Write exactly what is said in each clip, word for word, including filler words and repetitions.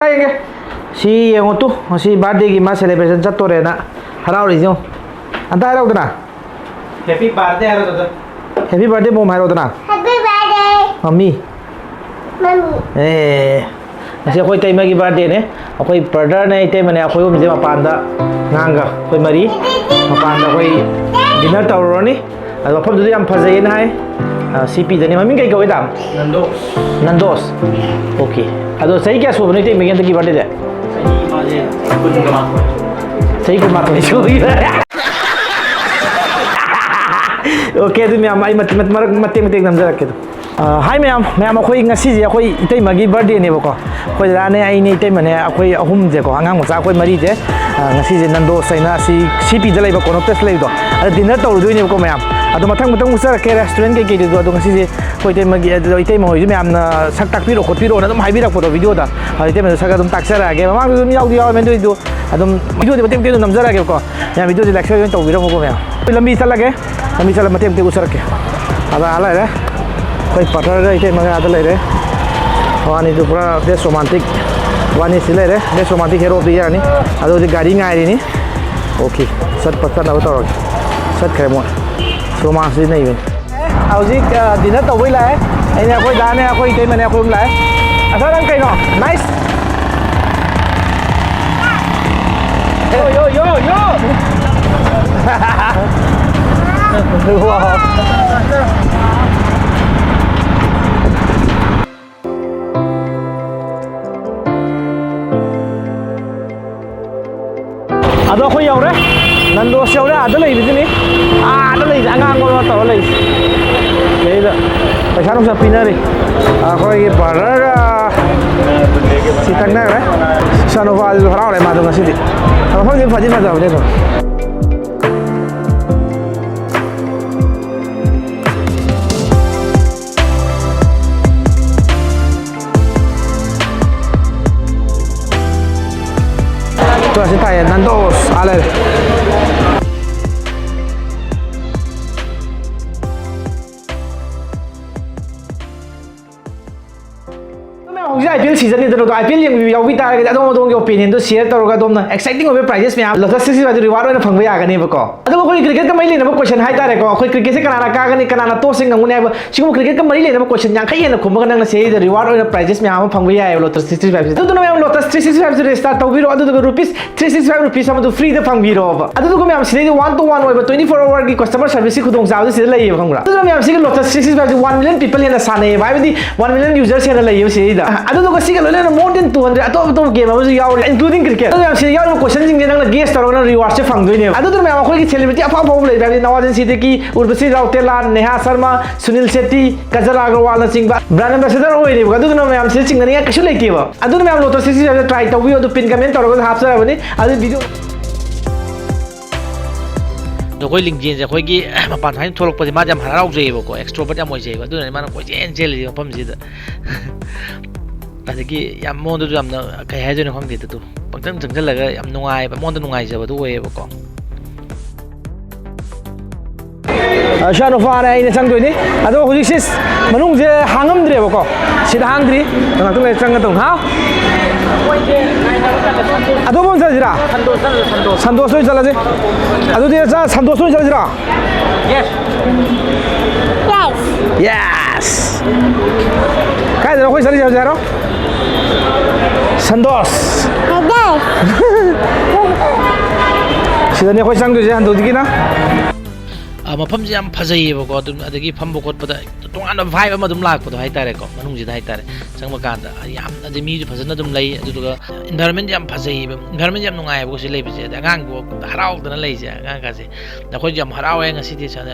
ꯌꯦꯡꯒꯦ꯫ ꯁꯤ ꯌꯦꯡꯉꯨ ꯇꯨ, ꯉꯁꯤ birthdayꯒꯤ ꯃꯥ celebration ꯆꯠꯇꯣꯔꯦꯅ ꯍꯔꯥꯎꯔꯤꯁꯤ ꯌꯦꯡꯉꯨ꯫ ꯑꯝꯇ ꯍꯥꯏꯔꯛꯎꯗꯅ꯫ Happy birthday ꯍꯥꯏꯔꯣ, ꯗꯥꯗꯥ꯫ Happy birthday, ꯃꯣꯝ, ꯍꯥꯏꯔꯛꯎꯗꯅ꯫ Happy birthday, mummy. ꯃꯝꯃꯤ꯫ ꯑꯦ, ꯉꯁꯤ ꯑꯩꯈꯣꯏ ꯏꯇꯩꯃꯒꯤ birthdayꯅꯦ꯫ ꯑꯩꯈꯣꯏ brotherꯅꯦ, ꯏꯇꯩꯃꯅꯦ, ꯑꯩꯈꯣꯏ ꯑꯍꯨꯝꯁꯦ ꯃꯄꯥꯟꯗ, ꯑꯉꯥꯡꯒ ꯑꯩꯈꯣꯏ ꯃꯔꯤ ꯃꯄꯥꯟꯗ ꯑꯩꯈꯣꯏ dinner ꯇꯧꯔꯨꯔꯅꯤ꯫ ꯑꯗꯣ ꯃꯐꯝꯗꯨꯗꯤ ꯌꯥꯝ ꯐꯖꯩꯌꯦꯅ ꯍꯥꯏ꯫ ꯑ, ꯁꯤ ꯄꯤꯗꯅꯤ꯫ ꯃꯃꯤꯡ ꯀꯩ ꯀꯧꯏ, ꯗꯥ? ꯅꯟꯗꯣꯁ꯫ ꯅꯟꯗꯣꯁ꯫ Okay꯫ ꯑꯗꯣ ꯆꯍꯤ ꯀꯌꯥ ꯁꯨꯕꯅꯣ ꯏꯇꯩꯃꯒꯤ ꯍꯟꯗꯛꯀꯤ birthdayꯁꯦ? ꯆꯍꯤ ꯃꯥꯁꯦ ꯀꯨꯟꯃꯥꯊꯣꯏ꯫ ꯆꯍꯤ ꯀꯨꯟꯃꯥꯊꯣꯏ ꯁꯨꯔꯦ꯫ Okay, ꯑꯗꯨ ꯃꯌꯥꯝ ꯑꯩ ꯃꯇꯦꯛ, ꯃꯔꯛ ꯃꯇꯦꯛ ꯃꯇꯦꯛ ꯅꯝꯖꯔꯛꯀꯦ ꯑꯗꯨꯝ꯫ ꯑ, hi ꯃꯌꯥꯝ, ꯃꯌꯥꯝ, ꯑꯩꯈꯣꯏ ꯉꯁꯤꯁꯦ ꯑꯩꯈꯣꯏ ꯏꯇꯩꯃꯒꯤ birthdayꯅꯦꯕꯀꯣ꯫ ꯑꯩꯈꯣꯏ ꯗꯗꯥꯅꯦ, ꯑꯩꯅꯦ, ꯏꯇꯩꯃꯅꯦ, ꯑꯩꯈꯣꯏ ꯑꯍꯨꯝꯁꯦꯀꯣ, ꯑꯉꯥꯡ ꯃꯆꯥ ꯑꯩꯈꯣꯏ ꯃꯔꯤꯁꯦ, ꯑ, ꯉꯁꯤꯁꯦ ꯅꯟꯗꯣꯁ ꯍꯥꯏꯅ ꯑꯁꯤ ꯁꯤ ꯄꯤꯗ ꯂꯩꯕ Connaught Place ꯂꯩꯕꯗꯣ, ꯑꯗ dinner ꯇꯧꯔꯨꯗꯣꯏꯅꯦꯕꯀꯣ ꯃꯌꯥꯝ꯫ ꯑꯗꯣ ꯃꯊꯪ ꯃꯊꯪ ꯎꯠꯆꯔꯛꯀꯦ restaurant ꯀꯩꯀꯩꯗꯨꯁꯨ꯫ ꯑꯗꯣ ꯉꯁꯤꯁꯦ ꯑꯩꯈꯣꯏ ꯏꯇꯩꯃꯒꯤ, ꯑꯗꯣ ꯏꯇꯩꯃ ꯍꯣꯏꯁꯨ ꯃꯌꯥꯝꯅ ꯁꯛ ꯇꯥꯛꯄꯤꯔꯛꯑꯣ ꯈꯣꯠꯄꯤꯔꯛꯑꯣꯅ ꯑꯗꯨꯝ ꯍꯥꯏꯕꯤꯔꯛꯄꯗꯣ videoꯗ, ꯑꯗꯣ ꯏꯇꯩꯃꯗ ꯁꯛ ꯑꯗꯨꯝ ꯇꯥꯛꯆꯔꯛꯑꯒꯦ꯫ ꯃꯃꯥꯡꯗꯁꯨ ꯑꯗꯨꯝ ꯌꯥꯎꯗꯤ ꯌꯥꯎꯔꯝꯃꯦ, ꯑꯗꯨ ꯑꯣꯏꯗꯨ ꯑꯗꯨꯝ videoꯗꯤ ꯃꯇꯦꯛ ꯃꯇꯦꯛ ꯑꯗꯨꯝ ꯅꯝꯖꯔꯛꯑꯒꯦꯕꯀꯣ꯫ ꯃꯌꯥꯝ videoꯗꯤ like share ꯑꯣꯏꯅ ꯇꯧꯕꯤꯔꯝꯃꯨꯀꯣ ꯃꯌꯥꯝ꯫ ꯑꯩꯈꯣꯏ ꯂꯝꯕꯤ ꯆꯠꯂꯒꯦ꯫ ꯂꯝꯕꯤ ꯆꯠꯂ ꯃꯇꯦꯛ ꯃꯇꯦꯛ ꯎꯠꯆꯔꯛꯀꯦ꯫ ꯑꯗ ꯑꯥ ꯂꯩꯔꯦ꯫ ꯑꯩꯈꯣꯏ partnerꯒ ꯏꯇꯩꯃꯒ ꯑꯥꯗ ꯂꯩꯔꯦ꯫ ꯋꯥꯅꯤꯗꯨ ꯄꯨꯔꯥ best romantic꯫ ꯋꯥꯅꯤ ꯁꯤ ꯂꯩꯔꯦ꯫ Best romantic heroꯗꯤ ꯌꯥꯔꯅꯤ꯫ ꯑꯗꯨ ꯍꯧꯖꯤꯛ ꯒꯥꯔꯤ ꯉꯥꯏꯔꯤꯅꯤ꯫ Okay꯫ ꯆꯠꯄ ꯆꯠꯅꯕ ꯇꯧꯔꯒꯦ꯫ ꯆꯠꯈ꯭ꯔꯦ ꯃꯣꯏ꯫ Romanceꯁꯤ ꯅꯩꯕꯅꯤ꯫ ꯍꯧꯖꯤꯛ, ꯑ, dinner ꯇꯧꯕꯩ ꯂꯥꯛꯑꯦ꯫ ꯑꯩꯅꯦ, ꯑꯩꯈꯣꯏ ꯗꯥꯅꯦ, ꯑꯩꯈꯣꯏ ꯏꯇꯩꯃꯅꯦ, ꯑꯩꯈꯣꯏ ꯑꯍꯨꯝ ꯂꯥꯛꯑꯦ꯫ ꯑꯁ, ꯅꯪ ꯀꯩꯅꯣ? Nice꯫ Yo, yo, yo, yo! Wow. ꯑꯗꯣ ꯑꯩꯈꯣꯏ ꯌꯧꯔꯦ꯫ ꯅꯟꯗꯣꯁ ꯌꯧꯔꯦ꯫ ꯑꯥꯗ ꯂꯩꯕꯗꯨꯅꯤ꯫ ꯑꯥꯗ ꯂꯩꯁꯦ, ꯑꯉꯥꯡꯕ ꯑꯃ ꯇꯧꯔ ꯂꯩꯁꯦ꯫ ꯁꯤꯗꯩꯗ ꯄꯩꯁꯥ ꯅꯨꯡꯁꯥ ꯄꯤꯅꯔꯤ꯫ ꯑꯩꯈꯣꯏꯒꯤ partnerꯒ ꯁꯤ ꯇꯛꯅꯈ꯭ꯔꯦ꯫ ꯏꯆꯥꯅꯨꯄꯥꯗꯨꯁꯨ ꯍꯔꯥꯎꯔꯦ ꯃꯥꯗꯣ ꯉꯁꯤꯗꯤ꯫ ꯃꯐꯝꯁꯤ ꯐꯗꯤ ꯐꯖꯕꯅꯦ ꯑꯗꯨꯝ꯫ ꯇꯨ ꯑꯁꯤ ꯇꯥꯏꯌꯦ, ꯅꯟꯗꯣꯁ ꯑꯥ ꯂꯩꯔꯦ꯫ ꯍꯧꯖꯤꯛ ꯁꯤꯖꯟꯅꯤꯗꯅ ꯑꯗꯣ, IPL ꯌꯦꯡꯕꯤꯕ ꯌꯥꯎꯕꯤ ꯇꯥꯔꯒꯗꯤ ꯑꯗꯣꯝ ꯑꯗꯣꯝꯒꯤ opinion ꯗꯣ share ꯇꯧꯔꯒ ꯑꯗꯣꯝꯅ exciting ꯑꯣꯏꯕ prizes ꯃꯌꯥꯝ Lotus sixty five ꯗ reward ꯑꯣꯏꯅ ꯐꯪꯕ ꯌꯥꯒꯅꯦꯕꯀꯣ꯫ ꯑꯗꯨꯒ ꯑꯩꯈꯣꯏꯒꯤ cricket ꯀ ꯃꯔꯤ ꯂꯩꯅꯕ question ꯍꯥꯏꯇꯥꯔꯦꯀꯣ, ꯑꯩꯈꯣꯏ cricket ꯁꯦ ꯀꯅꯥꯅ ꯀꯥꯒꯅꯤ, ꯀꯅꯥꯅ toss ꯁꯦ ꯉꯝꯒꯅꯤ ꯍꯥꯏꯕ ꯁꯤꯒꯨꯝꯕ cricket ꯀ ꯃꯔꯤ ꯂꯩꯅꯕ question ꯌꯥꯡꯈꯩ ꯍꯦꯟꯅ ꯈꯨꯝꯃꯒ ꯅꯪꯅ ꯁꯤꯗꯩꯗ reward ꯑꯣꯏꯅ prizes ꯃꯌꯥꯝ ꯑꯃ ꯐꯪꯕ ꯌꯥꯏꯑꯕ Lotus sixty five ꯁꯦ꯫ ꯑꯗꯨꯗꯨꯅ ꯃꯌꯥꯝ Lotus three six five ꯁꯦ register ꯇꯧꯕꯤꯔꯣ, ꯑꯗꯨꯗꯨꯒ rupees three six five rupees ꯑꯃꯗꯨ free ꯗ ꯐꯪꯕꯤꯔꯣꯕ꯫ ꯑꯗꯨꯗꯨꯒ ꯃꯌꯥꯝ ꯁꯤꯗꯩꯗ one to one ꯑꯣꯏꯕ twenty four hour ꯒꯤ customer service ꯀꯤ ꯈꯨꯗꯣꯡꯆꯥꯕꯗꯤ ꯁꯤꯗ ꯂꯩꯌꯦꯕ, ꯈꯪꯕ꯭ꯔꯥ? ꯑꯗꯨꯅ ꯃꯌꯥꯝ ꯁꯤꯒꯤ Lotus three six five ꯁꯦ one million people ꯍꯦꯟꯅ ꯁꯥꯟꯅꯩꯌꯦꯕ, ꯍꯥꯏꯕꯗꯤ one million users ꯍꯦꯟꯅ ꯂꯩꯌꯦꯕ ꯁꯤꯗꯩꯗ꯫ ꯑꯗꯨꯗꯨꯒ ꯁꯤꯒ ꯂꯣꯏꯅꯅ more than two hundred ꯑꯇꯣꯞ ꯑꯇꯣꯞꯄ game ꯑꯃꯁꯨ ꯌꯥꯎꯔꯤ, including cricket꯫ ꯑꯗꯨ ꯃꯌꯥꯝ ꯁꯤꯗ ꯌꯥꯎꯔꯤꯕ question ꯁꯤꯡꯁꯦ ꯅꯪꯅ guess ꯇꯧꯔꯒ ꯅꯪ reward ꯁꯦ ꯐꯪꯗꯣꯏꯅꯦꯕ꯫ ꯑꯗꯨꯗꯨꯅ ꯃꯌꯥꯝ ꯑꯩꯈꯣꯏꯒꯤ celebrity ꯑꯐꯥꯎ ꯑꯐꯥꯎꯕ ꯂꯩꯕ, ꯍꯥꯏꯕꯗꯤ ꯅꯋꯥꯖꯤꯟ ꯁꯤꯗꯤꯀꯤ, ꯎꯔꯕꯁꯤ ꯔꯥꯎꯇꯦꯂꯥ, ꯅꯦꯍꯥ ꯁꯔꯃ, ꯁꯨꯅꯤꯜ ꯁꯦꯇꯤ, ꯀꯖꯜ ꯑꯒꯔꯋꯥꯜꯅꯆꯤꯡꯕ brand ambassador ꯑꯣꯏꯔꯦꯕ꯫ ꯑꯗꯨꯗꯨꯅ ꯃꯌꯥꯝ ꯁꯤꯗ ꯆꯤꯡꯅꯅꯤꯡꯉꯥꯏ ꯀꯩꯁꯨ ꯂꯩꯇꯦꯕ꯫ ꯑꯗꯨꯅ ꯃꯌꯥꯝ Lotus three six five ꯁꯦ try ꯇꯧꯕꯤꯌꯨ, ꯑꯗꯨ pin comment ꯇꯧꯔꯒꯁꯨ ꯍꯥꯞꯆꯔꯕꯅꯤ꯫ ꯑꯗꯨ video ꯑꯗꯣ ꯑꯩꯈꯣꯏ ꯂꯤꯡꯖꯦꯜꯁꯦ ꯑꯩꯈꯣꯏꯒꯤ ꯃꯄꯥꯟ ꯁꯨꯃꯥꯏꯅ ꯊꯣꯛꯂꯛꯄꯁꯦ ꯃꯥꯁꯦ ꯌꯥꯝ ꯍꯔꯥꯎꯖꯩꯑꯕꯀꯣ, extrovert ꯌꯥꯝ ꯑꯣꯏꯖꯩꯑꯕ, ꯑꯗꯨꯅꯅꯦ ꯃꯥꯅ ꯀꯣꯏꯆꯦꯟ ꯆꯦꯜꯂꯤꯁꯦ ꯃꯐꯝꯁꯤꯗ꯫ ꯑꯗꯒꯤ ꯌꯥꯝ ꯃꯉꯣꯟꯗꯁꯨ ꯌꯥꯝꯅ ꯀꯩ ꯍꯥꯏꯗꯣꯏꯅꯣ ꯈꯪꯗꯦ, ꯑꯗꯨ ꯄꯪꯆꯪ ꯆꯪꯁꯤꯜꯂꯒ ꯌꯥꯝ ꯅꯨꯡꯉꯥꯏꯕ, ꯃꯉꯣꯟꯗ ꯅꯨꯡꯉꯥꯏꯖꯕꯗꯨ ꯑꯣꯏꯌꯦꯕꯀꯣ꯫ ꯁꯥꯅꯨ ꯐꯥꯔꯦ, ꯑꯩꯅ ꯆꯪꯗꯣꯏꯅꯤ꯫ ꯑꯗꯣ ꯍꯧꯖꯤꯛꯁꯤ ꯃꯅꯨꯡꯁꯦ ꯍꯥꯡꯉꯝꯗ꯭ꯔꯦꯕꯀꯣ, ꯁꯤꯗ ꯍꯥꯡꯗ꯭ꯔꯤ꯫ ꯉꯥꯛꯇꯪ ꯂꯩꯔ ꯆꯪꯒꯗꯧꯅꯤ꯫ ꯍꯥ? ꯑꯗꯣꯝ ꯆꯠꯁꯤꯔꯥ? ꯁꯟꯗꯣꯁ ꯑꯣꯏꯅ ꯆꯠꯂꯁꯦ꯫ ꯑꯗꯨꯗꯤ ꯁꯟꯗꯣꯁ ꯑꯣꯏꯅ ꯆꯠꯂꯁꯤꯔꯣ? Yes. ꯀꯥꯏꯗꯅꯣ ꯑꯩꯈꯣꯏ ꯆꯠꯂꯤꯁꯦ ꯍꯧꯖꯤꯛ ꯍꯥꯏꯔꯣ? ꯁꯟꯗꯣꯁ꯫ ꯁꯤꯗꯅꯦ ꯑꯩꯈꯣꯏ ꯆꯪꯗꯣꯏꯁꯦ ꯍꯟꯗꯣꯛꯇꯒꯤꯅ꯫ ꯃꯐꯝꯁꯦ ꯌꯥꯝ ꯐꯖꯩꯌꯦꯕꯀꯣ, ꯑꯗꯨꯝ ꯑꯗꯒꯤ ꯐꯝꯕ ꯈꯣꯠꯄꯗ ꯇꯣꯉꯥꯟꯕ vibe ꯑꯃ ꯑꯗꯨꯝ ꯂꯥꯛꯄꯗꯣ ꯍꯥꯏꯇꯥꯔꯦꯀꯣ꯫ ꯃꯅꯨꯡꯁꯤꯗ ꯍꯥꯏꯇꯥꯔꯦ, ꯆꯪꯕ ꯀꯥꯟꯗ ꯌꯥꯝ, ꯑꯗꯩ ꯃꯤꯁꯨ ꯐꯖꯅ ꯑꯗꯨꯝ ꯂꯩ, ꯑꯗꯨꯗꯨꯒ environment ꯌꯥꯝ ꯐꯖꯩꯌꯦꯕ, environment ꯌꯥꯝ ꯅꯨꯡꯉꯥꯏꯌꯦꯕꯀꯣ ꯁꯤ ꯂꯩꯕꯁꯦ꯫ ꯑꯗꯩ ꯑꯉꯥꯡꯕꯨ ꯍꯔꯥꯎꯗꯅ ꯂꯩꯁꯦ, ꯑꯉꯥꯡꯒꯁꯦ꯫ ꯑꯩꯈꯣꯏꯁꯨ ꯌꯥꯝ ꯍꯔꯥꯎꯋꯦ ꯉꯁꯤꯗꯤ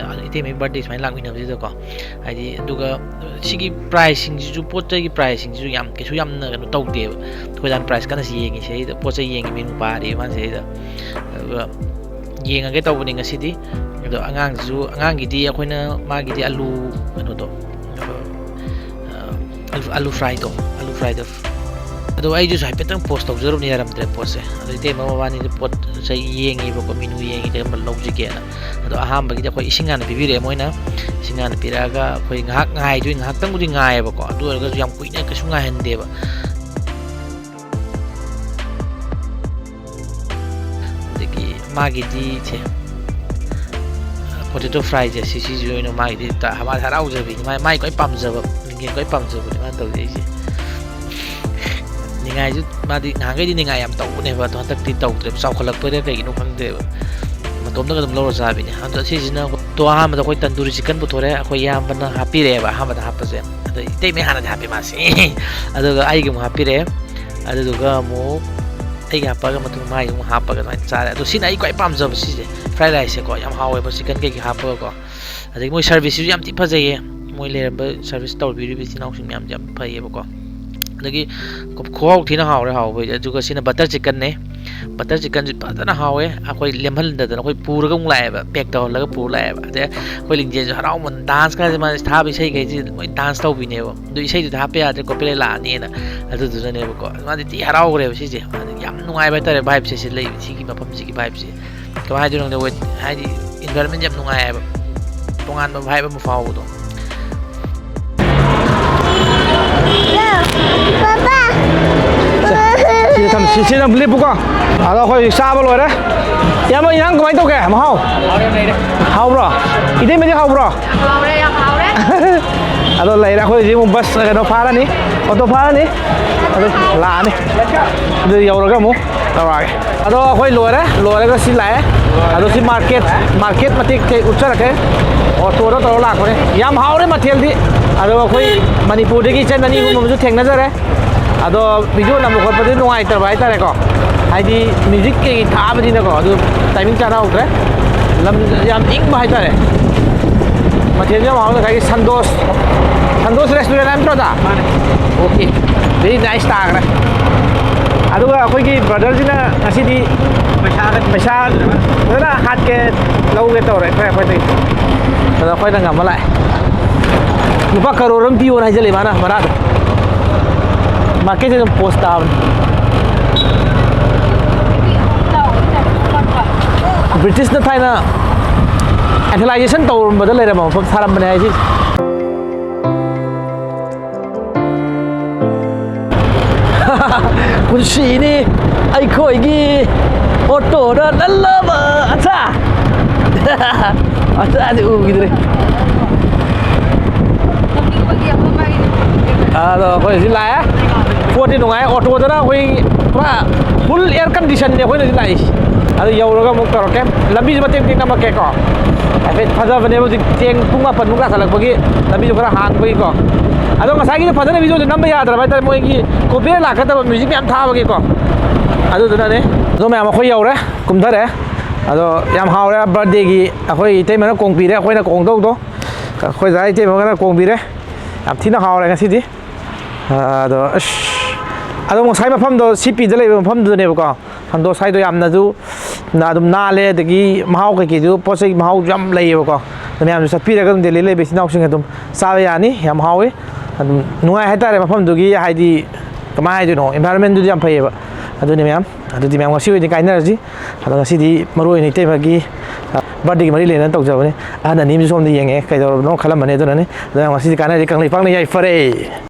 ꯏꯇꯩꯃꯒꯤ birthday ꯁꯨꯃꯥꯏꯅ ꯂꯥꯛꯃꯤꯟꯅꯕꯁꯤꯗꯀꯣ꯫ ꯍꯥꯏꯗꯤ ꯑꯗꯨꯒ ꯁꯤꯒꯤ priceꯁꯤꯡꯁꯤꯁꯨ, ꯄꯣꯠ ꯆꯩꯒꯤ priceꯁꯤꯡꯁꯤꯁꯨ ꯌꯥꯝ ꯀꯩꯁꯨ ꯌꯥꯝꯅ ꯀꯩꯅꯣ ꯇꯧꯗꯦꯕ꯫ ꯑꯩꯈꯣꯏ ꯗꯥꯅ price ꯀꯟꯅ ꯁꯤ ꯌꯦꯡꯉꯤ ꯁꯤꯗꯩꯗ, ꯄꯣꯠ ꯆꯩ ꯌꯦꯡꯉꯤ ꯃꯤ ꯅꯨꯄꯥ ꯍꯥꯏꯔꯤ ꯃꯥꯅ ꯁꯤꯗꯩꯗ꯫ ꯑꯗꯨꯒ ꯌꯦꯡꯉꯒꯦ ꯇꯧꯕꯅꯤ ꯉꯁꯤꯗꯤ꯫ ꯑꯗꯣ ꯑꯉꯥꯡꯁꯤꯁꯨ, ꯑꯉꯥꯡꯒꯤꯗꯤ ꯑꯩꯈꯣꯏꯅ ꯃꯥꯒꯤꯗꯤ ꯑꯂꯨ ꯀꯩꯅꯣꯗꯣ, ꯑꯂꯨ, ꯑꯂꯨ fryꯗꯣ, ꯑꯂꯨ fryꯗꯣ ꯑꯗꯣ ꯑꯩꯗꯨꯁꯨ ꯍꯥꯏꯐꯦꯠꯇꯪ ꯄꯣꯁ ꯇꯧꯖꯔꯨꯕꯅꯦ, ꯌꯥꯔꯝꯗ꯭ꯔꯦ ꯄꯣꯠꯁꯦ꯫ ꯑꯗꯣ ꯏꯇꯩꯃ ꯃꯕꯥꯅꯤꯗꯤ ꯄꯣꯠ ꯆꯩ ꯌꯦꯡꯉꯤꯕꯀꯣ, ꯃꯤꯅꯨ ꯌꯦꯡꯉꯤ, ꯀꯔꯝꯕ ꯂꯧꯁꯤꯒꯦꯅ꯫ ꯑꯗꯣ ꯑꯍꯥꯟꯕꯒꯤꯗꯤ ꯑꯩꯈꯣꯏ ꯏꯁꯤꯡ ꯍꯥꯟꯅ ꯄꯤꯕꯤꯔꯛꯑꯦ ꯃꯣꯏꯅ꯫ ꯏꯁꯤꯡ ꯍꯥꯟꯅ ꯄꯤꯔꯛꯑꯒ ꯑꯩꯈꯣꯏ ꯉꯥꯏꯍꯥꯛ ꯉꯥꯏꯗꯣꯏ, ꯉꯥꯏꯍꯥꯛꯇꯪꯕꯨꯗꯤ ꯉꯥꯏꯌꯦꯕꯀꯣ, ꯑꯗꯨ ꯑꯣꯏꯔꯒꯁꯨ ꯌꯥꯝ ꯀꯨꯏꯅ ꯀꯩꯁꯨ ꯉꯥꯏꯍꯟꯗꯦꯕ꯫ ꯑꯗꯒꯤ ꯃꯥꯒꯤꯗꯤ ꯁꯦ, ꯄꯣꯇꯦꯇꯣ ꯐ꯭ꯔꯥꯏꯁꯦ, ꯁꯤ, ꯁꯤꯁꯤ ꯑꯣꯏꯅ ꯃꯥꯒꯤꯗꯤ ꯇ-, ꯃꯥꯗꯤ ꯍꯔꯥꯎꯖꯕꯤꯅꯤ꯫ ꯃꯥ-, ꯃꯥꯒꯤ ꯈ꯭ꯋꯥꯏ ꯄꯥꯝꯖꯕ, ꯂꯤꯟꯖꯦꯟ ꯈ꯭ꯋꯥꯏ ꯄꯥꯝꯖꯕꯅꯤ ꯃꯥꯅ ꯇꯧꯖꯩꯁꯦ꯫ ꯅꯤꯡꯉꯥꯏꯁꯨ, ꯃꯥꯗꯤ ꯅꯍꯥꯟꯈꯩꯗꯤ ꯅꯤꯡꯉꯥꯏ ꯌꯥꯝ ꯇꯧꯕꯅꯦꯕ, ꯑꯗꯣ ꯍꯟꯗꯛꯇꯤ ꯇꯧꯗ꯭ꯔꯦꯕ, ꯆꯥꯎꯈꯠꯂꯛꯄꯩꯔꯥ ꯀꯩꯒꯤꯅꯣ ꯈꯪꯗꯦꯕ, ꯃꯇꯣꯝꯇꯒ ꯑꯗꯨꯝ ꯂꯧꯔ ꯆꯥꯕꯤꯅꯦ꯫ ꯑꯗꯣ ꯁꯤꯁꯤꯅ, ꯑꯗꯣ ꯑꯍꯥꯟꯕꯗ ꯑꯩꯈꯣꯏ ꯇꯟꯗꯨꯔꯤ ꯆꯤꯛꯀꯟ ꯄꯨꯊꯣꯔꯛꯑꯦ, ꯑꯩꯈꯣꯏ ꯏꯌꯥꯝꯕꯅ ꯍꯥꯞꯄꯤꯔꯛꯑꯦꯕ ꯑꯍꯥꯟꯕꯗ ꯍꯥꯞꯄꯁꯦ꯫ ꯑꯗꯣ ꯏꯇꯩꯃꯩ ꯍꯥꯟꯅꯗꯤ ꯍꯥꯞꯄꯦ ꯃꯥꯁꯦ꯫ ꯑꯗꯨꯒ ꯑꯩꯒꯤ ꯑꯃꯨꯛ ꯍꯥꯞꯄꯤꯔꯛꯑꯦ꯫ ꯑꯗꯨꯗꯨꯒ ꯑꯃꯨꯛ ꯑꯩꯒꯤ ꯍꯥꯞꯄꯒ ꯃꯇꯨꯡ ꯃꯥꯒꯤ ꯑꯃꯨꯛ ꯍꯥꯞꯄꯒ ꯑꯗꯨꯃꯥꯏꯅ ꯆꯥꯔꯦ꯫ ꯑꯗꯣ ꯁꯤꯅ ꯑꯩ ꯈ꯭ꯋꯥꯏ ꯄꯥꯝꯖꯕ ꯁꯤꯁꯦ, ꯐ꯭ꯔꯥꯏ ꯔꯥꯏꯁꯁꯦꯀꯣ, ꯌꯥꯝ ꯍꯥꯎꯋꯦꯕ ꯆꯤꯛꯀꯟ ꯀꯩꯀꯩ ꯍꯥꯞꯄꯒꯀꯣ꯫ ꯑꯗꯒꯤ ꯃꯣꯏ ꯁꯔꯚꯤꯁꯁꯤꯁꯨ ꯌꯥꯝ ꯊꯤ ꯐꯖꯩꯌꯦ꯫ ꯃꯣꯏ ꯂꯩꯔꯝꯕ ꯁꯔꯚꯤꯁ ꯇꯧꯕꯤꯔꯤꯕ ꯏꯆꯤꯟ ꯏꯅꯥꯎꯁꯤꯡ ꯃꯌꯥꯝꯁꯦ ꯌꯥꯝ ꯐꯩꯌꯦꯕꯀꯣ꯫ ꯑꯗꯒꯤ ꯈꯨ-, ꯈꯨꯍꯥꯎ ꯊꯤꯅ ꯍꯥꯎꯔꯦ ꯍꯥꯎꯕꯩꯗꯤ꯫ ꯑꯗꯨꯒ ꯁꯤꯅ ꯕꯇꯔ ꯆꯤꯛꯀꯟꯅꯦ꯫ ꯕꯇꯔ ꯆꯤꯛꯀꯟꯁꯤ ꯐꯖꯅ ꯍꯥꯎꯋꯦ꯫ ꯑꯩꯈꯣꯏ ꯂꯦꯝꯍꯟꯗꯗꯅ ꯑꯩꯈꯣꯏ ꯄꯨꯔꯒ ꯑꯃꯨꯛ ꯂꯥꯛꯑꯦꯕ, ꯄꯦꯛ ꯇꯧꯍꯜꯂꯒ ꯄꯨꯔ ꯂꯥꯛꯑꯦꯕ꯫ ꯑꯗꯩ ꯑꯩꯈꯣꯏ ꯂꯤꯡꯖꯦꯜꯁꯨ ꯍꯔꯥꯎꯃꯟ, ꯗꯥꯟꯁ ꯀꯥꯁꯦ ꯃꯥꯁꯦ ꯊꯥꯕ ꯏꯁꯩꯈꯩꯁꯦ ꯂꯣꯏ ꯗꯥꯟꯁ ꯇꯧꯕꯤꯅꯦꯕ꯫ ꯑꯗꯨ ꯏꯁꯩꯗꯨꯗꯤ ꯍꯥꯞꯄ ꯌꯥꯗ꯭ꯔꯦ, ꯀꯣꯄꯤꯔꯥꯏꯠ ꯂꯥꯛꯑꯅꯤꯅ꯫ ꯑꯗꯨꯗꯨꯅꯅꯦꯕꯀꯣ꯫ ꯃꯥꯗꯤ ꯊꯤ ꯍꯔꯥꯎꯈ꯭ꯔꯦꯕ ꯁꯤꯁꯦ꯫ ꯃꯥꯗꯤ ꯌꯥꯝ ꯅꯨꯡꯉꯥꯏꯕ ꯍꯥꯏꯇꯥꯔꯦ, ꯚꯥꯏꯕꯁꯦ ꯁꯤ ꯂꯩ, ꯁꯤꯒꯤ ꯃꯐꯝꯁꯤꯒꯤ ꯚꯥꯏꯕꯁꯦ꯫ ꯀꯃꯥꯏꯅ ꯍꯥꯏꯗꯣꯏꯅꯣ ꯈꯪꯗꯦ, ꯋꯦꯠ-, ꯍꯥꯏꯗꯤ ꯏꯟꯚꯥꯏꯔꯣꯟꯃꯦꯟ ꯌꯥꯝ ꯅꯨꯡꯉꯥꯏꯌꯦꯕ, ꯇꯣꯉꯥꯟꯕ ꯚꯥꯏꯕ ꯑꯃ ꯐꯥꯎꯕꯗꯣ꯫ ꯁꯤꯗ ꯊꯝ-, ꯁꯤ-, ꯁꯤꯗ ꯂꯦꯞꯄꯨꯀꯣ꯫ ꯑꯗꯣ ꯑꯩꯈꯣꯏ ꯆꯥꯕ ꯂꯣꯏꯔꯦ꯫ ꯏꯌꯥꯝꯕ, ꯏꯟꯖꯥꯡ ꯀꯃꯥꯏꯅ ꯇꯧꯒꯦ? ꯃꯍꯥꯎ? ꯍꯥꯎꯕ꯭ꯔꯣ? ꯏꯇꯩꯃꯗꯤ ꯍꯥꯎꯕ꯭ꯔꯣ? ꯍꯥꯎꯔꯦ, ꯌꯥꯝ ꯍꯥꯎꯔꯦ꯫ ꯑꯗꯣ ꯂꯩꯔꯦ, ꯑꯩꯈꯣꯏ ꯍꯧꯖꯤꯛ ꯑꯃꯨꯛ ꯕꯁ ꯀꯩꯅꯣ ꯐꯥꯔꯅꯤ, ꯑꯣꯇꯣ ꯐꯥꯔꯅꯤ, ꯑꯗꯨ ꯂꯥꯛꯑꯅꯤ꯫ ꯑꯗꯨ ꯌꯧꯔꯒ ꯑꯃꯨꯛ ꯇꯧꯔꯛꯑꯒꯦ꯫ ꯑꯗꯣ ꯑꯩꯈꯣꯏ ꯂꯣꯏꯔꯦ, ꯂꯣꯏꯔꯒ ꯁꯤ ꯂꯥꯛꯑꯦ꯫ ꯑꯗꯣ ꯁꯤ ꯃꯥꯔꯀꯦꯠ, ꯃꯥꯔꯀꯦꯠ ꯃꯇꯦꯛ ꯊꯦꯛ ꯎꯠꯆꯔꯛꯀꯦ꯫ ꯑꯣꯇꯣꯗ ꯇꯧꯔ ꯂꯥꯛꯄꯅꯦ꯫ ꯌꯥꯝ ꯍꯥꯎꯔꯦ ꯃꯊꯦꯜꯗꯤ꯫ ꯑꯗꯣ ꯑꯩꯈꯣꯏ ꯃꯅꯤꯄꯨꯔꯗꯒꯤ ꯏꯆꯟ ꯑꯅꯤ ꯑꯍꯨꯝ ꯑꯃꯁꯨ ꯊꯦꯡꯅꯖꯔꯦ꯫ ꯑꯗꯣ ꯚꯤꯗꯤꯑꯣ ꯅꯝꯕ ꯈꯣꯠꯄꯗꯤ ꯅꯨꯡꯉꯥꯏꯇꯕ ꯍꯥꯏꯇꯥꯔꯦꯀꯣ, ꯍꯥꯏꯗꯤ ꯃ꯭ꯌꯨꯖꯤꯛ ꯀꯩꯀꯩ ꯊꯥꯕꯅꯤꯅꯀꯣ, ꯑꯗꯨ ꯇꯥꯏꯃꯤꯡ ꯆꯥꯅꯍꯧꯗ꯭ꯔꯦ꯫ ꯂꯝ ꯌꯥꯝ ꯏꯪꯕ ꯍꯥꯏꯇꯥꯔꯦ꯫ ꯃꯊꯦꯜꯁꯨ ꯌꯥꯝ ꯍꯥꯎꯋꯤ꯫ ꯉꯁꯥꯏꯒꯤ ꯁꯟꯗꯣꯁ, ꯁꯟꯗꯣꯁ ꯔꯦꯁꯇꯨꯔꯦꯟ ꯍꯥꯏꯕ ꯅꯠꯇ꯭ꯔꯣ, ꯑꯣꯖꯥ? ꯃꯥꯅꯦ꯫ ꯑꯣꯀꯦ, ꯚꯦꯔꯤ ꯅꯥꯏꯁ ꯇꯥꯈ꯭ꯔꯦ꯫ ꯑꯗꯨꯒ ꯑꯩꯈꯣꯏꯒꯤ ꯕ꯭ꯔꯗꯔꯁꯤꯅ ꯉꯁꯤꯗꯤ ꯄꯩꯁꯥꯒ ꯄꯩꯁꯥ ꯐꯖꯅ ꯍꯥꯠꯀꯦ, ꯂꯧꯒꯦ ꯇꯧꯔꯦ ꯑꯩꯈꯣꯏ, ꯑꯩꯈꯣꯏꯗꯒꯤ꯫ ꯑꯗꯣ ꯑꯩꯈꯣꯏꯅ ꯉꯝꯃ ꯂꯥꯛꯑꯦ꯫ ꯂꯨꯄꯥ ꯀꯔꯣꯔ ꯑꯃ ꯄꯤꯌꯣꯅ ꯍꯥꯏꯖꯜꯂꯦ ꯃꯥꯅ ꯚꯔꯥꯗꯣ꯫ ꯃꯥꯔꯀꯦꯠꯁꯦ ꯑꯗꯨꯝ ꯄꯣꯁ ꯇꯥꯕꯅꯤ꯫ ꯕ꯭ꯔꯤꯇꯤꯁꯅ ꯊꯥꯏꯅ ꯑꯦꯊꯦꯂꯥꯏꯖꯦꯁꯟ ꯇꯧꯔꯝꯕꯗ ꯂꯩꯔꯝꯕ ꯃꯐꯝ ꯁꯥꯔꯝꯕꯅꯦ ꯍꯥꯏꯁꯤ꯫ ꯄꯨꯟꯁꯤꯅꯤ ꯑꯩꯈꯣꯏꯒꯤ ꯑꯣꯇꯣꯗ ꯅꯜꯂꯕ ꯑꯆꯥ꯫ ꯑꯆꯥꯗꯤ ꯎꯈꯤꯗ꯭ꯔꯦ꯫ ꯑꯗꯣ ꯑꯩꯈꯣꯏ ꯍꯧꯖꯤꯛ ꯂꯥꯛꯑꯦ꯫ ꯄꯣꯠꯇꯤ ꯅꯨꯡꯉꯥꯏ꯫ ꯑꯣꯇꯣꯗꯅ ꯑꯩꯈꯣꯏ ꯄꯨꯔꯥ ꯐꯨꯜ ꯑꯦꯌꯔ ꯀꯟꯗꯤꯁꯟꯅꯤ ꯑꯩꯈꯣꯏꯅ ꯍꯧꯖꯤꯛ ꯂꯥꯛꯏꯁꯦ꯫ ꯑꯗꯨ ꯌꯧꯔꯒ ꯑꯃꯨꯛ ꯇꯧꯔꯛꯀꯦ꯫ ꯂꯝꯕꯤꯁꯦ ꯃꯇꯦꯛ ꯃꯇꯦꯛ ꯅꯝꯃꯛꯀꯦꯀꯣ꯫ ꯍꯥꯏꯐꯦꯠ ꯐꯖꯕꯅꯦ꯫ ꯍꯧꯖꯤꯛ ꯊꯦꯡ ꯄꯨꯡ ꯃꯥꯄꯟꯃꯨꯛ ꯇꯥꯁꯜꯂꯛꯄꯒꯤ ꯂꯝꯕꯤꯁꯨ ꯈꯔ ꯍꯥꯡꯕꯒꯤꯀꯣ꯫ ꯑꯗꯣ ꯉꯁꯥꯏꯒꯤꯗꯣ ꯐꯖꯅ ꯚꯤꯗꯤꯑꯣꯁꯨ ꯅꯝꯕ ꯌꯥꯗ꯭ꯔꯕ ꯍꯥꯏꯇꯥꯔꯦ, ꯃꯣꯏꯒꯤ ꯀꯣꯄꯤꯔꯥꯏꯠ ꯂꯥꯛꯀꯗꯕ ꯃ꯭ꯌꯨꯖꯤꯛ ꯃꯌꯥꯝ ꯊꯥꯕꯒꯤꯀꯣ꯫ ꯑꯗꯨꯗꯨꯅꯅꯦ꯫ ꯑꯗꯣ ꯃꯌꯥꯝ ꯑꯩꯈꯣꯏ ꯌꯧꯔꯦ, ꯀꯨꯝꯊꯔꯦ꯫ ꯑꯗꯣ ꯌꯥꯝ ꯍꯥꯎꯔꯦ꯫ ꯕꯥꯔꯗꯦꯒꯤ ꯑꯩꯈꯣꯏ ꯏꯇꯩꯃꯅ ꯀꯣꯡꯕꯤꯔꯦ, ꯑꯩꯈꯣꯏꯅ ꯀꯣꯡꯗꯧꯗꯣ꯫ ꯑꯩꯈꯣꯏ ꯗꯥ ꯏꯇꯩꯃꯒꯅ ꯀꯣꯡꯕꯤꯔꯦ꯫ ꯌꯥꯝ ꯊꯤꯅ ꯍꯥꯎꯔꯦ ꯉꯁꯤꯗꯤ꯫ ꯑꯗꯣ ꯑꯁ, ꯑꯗꯣ ꯉꯁꯥꯏ ꯃꯐꯝꯗꯣ ꯁꯤ ꯄꯤꯗ ꯂꯩꯕ ꯃꯐꯝꯗꯨꯗꯅꯦꯕꯀꯣ꯫ ꯁꯟꯇꯣꯁ ꯍꯥꯏꯗꯣ ꯌꯥꯝꯅꯁꯨ ꯅ-, ꯑꯗꯨꯝ ꯅꯥꯜꯂꯦ, ꯑꯗꯒꯤ ꯃꯍꯥꯎ ꯀꯩꯀꯩꯁꯨ, ꯄꯣꯠ ꯆꯩ ꯃꯍꯥꯎꯁꯨ ꯌꯥꯝ ꯂꯩꯌꯦꯕꯀꯣ꯫ ꯑꯗꯣ ꯃꯌꯥꯝꯁꯨ ꯆꯠꯄꯤꯔꯒ ꯑꯗꯨꯝ ꯗꯦꯜꯂꯤ ꯂꯩꯕ ꯏꯆꯤꯟ ꯏꯅꯥꯎꯁꯤꯡ ꯑꯗꯨꯝ ꯆꯥꯕ ꯌꯥꯅꯤ꯫ ꯌꯥꯝ ꯍꯥꯎꯋꯤ꯫ ꯑꯗꯨꯝ ꯅꯨꯡꯉꯥꯏ ꯍꯥꯏꯇꯥꯔꯦ ꯃꯐꯝꯗꯨꯒꯤ, ꯍꯥꯏꯗꯤ ꯀꯃꯥꯏꯅ ꯍꯥꯏꯗꯣꯏꯅꯣ, environment ꯗꯨꯗꯤ ꯌꯥꯝ ꯐꯩꯌꯦꯕ꯫ ꯑꯗꯨꯅꯤ ꯃꯌꯥꯝ, ꯑꯗꯨꯗꯤ ꯃꯌꯥꯝ ꯉꯁꯤ ꯑꯣꯏꯅꯗꯤ ꯀꯥꯏꯅꯔꯁꯤ꯫ ꯑꯗꯣ ꯉꯁꯤꯗꯤ ꯃꯔꯨ ꯑꯣꯏꯅ ꯏꯇꯩꯃꯒꯤ, ꯑ, ꯕꯥꯔꯗꯦꯒꯤ ꯃꯔꯤ ꯂꯩꯅꯅ ꯇꯧꯖꯕꯅꯤ꯫ ꯑꯍꯟ ꯑꯅꯤ ꯑꯃꯁꯨ ꯁꯣꯝꯗ ꯌꯦꯡꯉꯛꯑꯦ, ꯀꯩꯗꯧꯔꯕꯅꯣ ꯈꯜꯂꯝꯃꯅꯤ꯫ ꯑꯗꯨꯅꯅꯤ꯫ ꯑꯗꯣ ꯉꯁꯤꯗꯤ ꯀꯥꯏꯅꯔꯁꯤ꯫ ꯀꯪꯂꯩꯄꯥꯛꯅ ꯌꯥꯏꯐꯔꯦ꯫